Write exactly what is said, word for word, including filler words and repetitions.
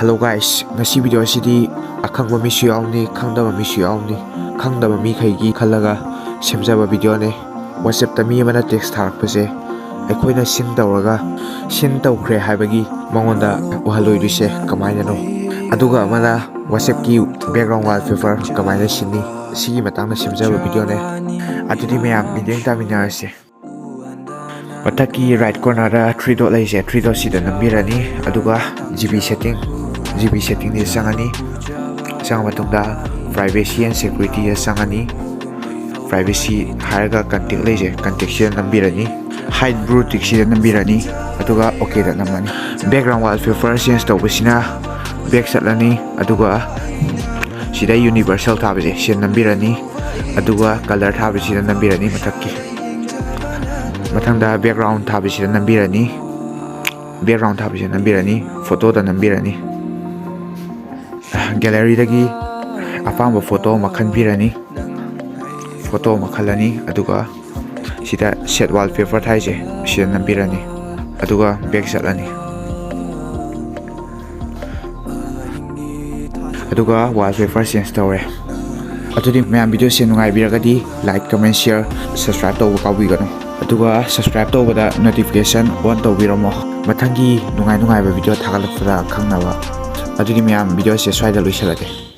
Hello guys, ꯉꯁꯤ video ꯑꯁꯤꯗꯤ ꯑꯈꯪꯕ ꯃꯤꯁꯨ ꯌꯥꯎꯅꯤ, ꯈꯪꯗꯕ ꯃꯤꯁꯨ ꯌꯥꯎꯅꯤ꯫ ꯈꯪꯗꯕ ꯃꯤꯈꯩꯒꯤ ꯈꯜꯂꯒ ꯁꯦꯝꯖꯕ videoꯅꯦ꯫ WhatsAppꯇ ꯃꯤ ꯑꯃꯅ text ꯊꯥꯔꯛꯄꯁꯦ ꯑꯩꯈꯣꯏꯅ seen ꯇꯧꯔꯒ seen ꯇꯧꯈ꯭ꯔꯦ ꯍꯥꯏꯕꯒꯤ ꯃꯉꯣꯟꯗ ꯎꯍꯜꯂꯣꯏꯗꯣꯏꯁꯦ ꯀꯃꯥꯏꯅꯅꯣ? ꯑꯗꯨꯒ ꯑꯃꯅ WhatsAppꯀꯤ background wallpaper ꯀꯃꯥꯏꯅ ꯁꯤꯟꯅꯤ? ꯁꯤꯒꯤ ꯃꯇꯥꯡꯗ ꯁꯦꯝꯖꯕ videoꯅꯦ꯫ ꯑꯗꯨꯗꯤ ꯃꯌꯥꯝ ꯃꯤꯠꯌꯦꯡ ꯇꯥꯃꯤꯟꯅꯔꯁꯦ꯫ ꯃꯊꯛꯀꯤ right cornerꯗ three dot ꯂꯩꯁꯦ, three dotꯁꯤꯗ ꯅꯝꯕꯤꯔꯅꯤ꯫ ꯑꯗꯨꯒ GB setting, GB settingꯁꯤꯗ ꯆꯪꯉꯅꯤ꯫ ꯆꯪꯉ ꯃꯇꯨꯡꯗ privacy and securityꯗ ꯆꯪꯉꯅꯤ꯫ Privacy ꯍꯥꯏꯔꯒ contact ꯂꯩꯁꯦ, contactꯁꯤꯗ ꯅꯝꯕꯤꯔꯅꯤ꯫ Hide blue tickꯁꯤꯗ ꯅꯝꯕꯤꯔꯅꯤ꯫ ꯑꯗꯨꯒ okꯗ ꯅꯝꯃꯅꯤ꯫ Background wallpaper change ꯇꯧꯕꯁꯤꯅ back ꯆꯠꯂꯅꯤ꯫ ꯑꯗꯨꯒ ꯁꯤꯗ universal ꯊꯥꯕꯁꯦ ꯁꯤꯗ ꯅꯝꯕꯤꯔꯅꯤ꯫ ꯑꯗꯨꯒ color ꯊꯥꯕꯁꯤꯗ ꯅꯝꯕꯤꯔꯅꯤ ꯃꯊꯛꯀꯤ꯫ ꯃꯊꯪꯗ background ꯊꯥꯕꯁꯤꯗ ꯅꯝꯕꯤꯔꯅꯤ꯫ Background ꯊꯥꯕꯁꯤꯗ ꯅꯝꯕꯤꯔꯅꯤ, photoꯗ ꯅꯝꯕꯤꯔꯅꯤ꯫ Galleryꯗꯒꯤ ꯑꯄꯥꯝꯕ photo ꯑꯃ ꯈꯟꯕꯤꯔꯅꯤ꯫ Photo ꯑꯃ ꯈꯜꯂꯅꯤ꯫ ꯑꯗꯨꯒ ꯁꯤꯗ set wallpaper ꯊꯥꯏꯁꯦ ꯁꯤꯗ ꯅꯝꯕꯤꯔꯅꯤ꯫ ꯑꯗꯨꯒ back ꯆꯠꯂꯅꯤ꯫ ꯑꯗꯨꯒ wallpaper change ꯇꯧꯔꯦ꯫ ꯑꯗꯨꯗꯤ ꯃꯌꯥꯝ videoꯁꯦ ꯅꯨꯡꯉꯥꯏꯕꯤꯔꯒꯗꯤ like, comment, share, subscribe ꯇꯧꯕ ꯀꯥꯎꯕꯤꯒꯅꯨ꯫ ꯑꯗꯨꯒ subscribe ꯇꯧꯕꯗ notification on ꯇꯧꯕꯤꯔꯝꯃꯣ, ꯃꯊꯪꯒꯤ ꯅꯨꯡꯉꯥꯏ ꯅꯨꯡꯉꯥꯏꯕ video ꯊꯥꯒꯠꯂꯛꯄꯗ ꯈꯪꯅꯕ꯫ ꯑꯗꯨꯗꯤ ꯃꯌꯥꯝ videoꯁꯦ ꯁ꯭ꯋꯥꯏꯗ ꯂꯣꯏꯁꯤꯜꯂꯒꯦ꯫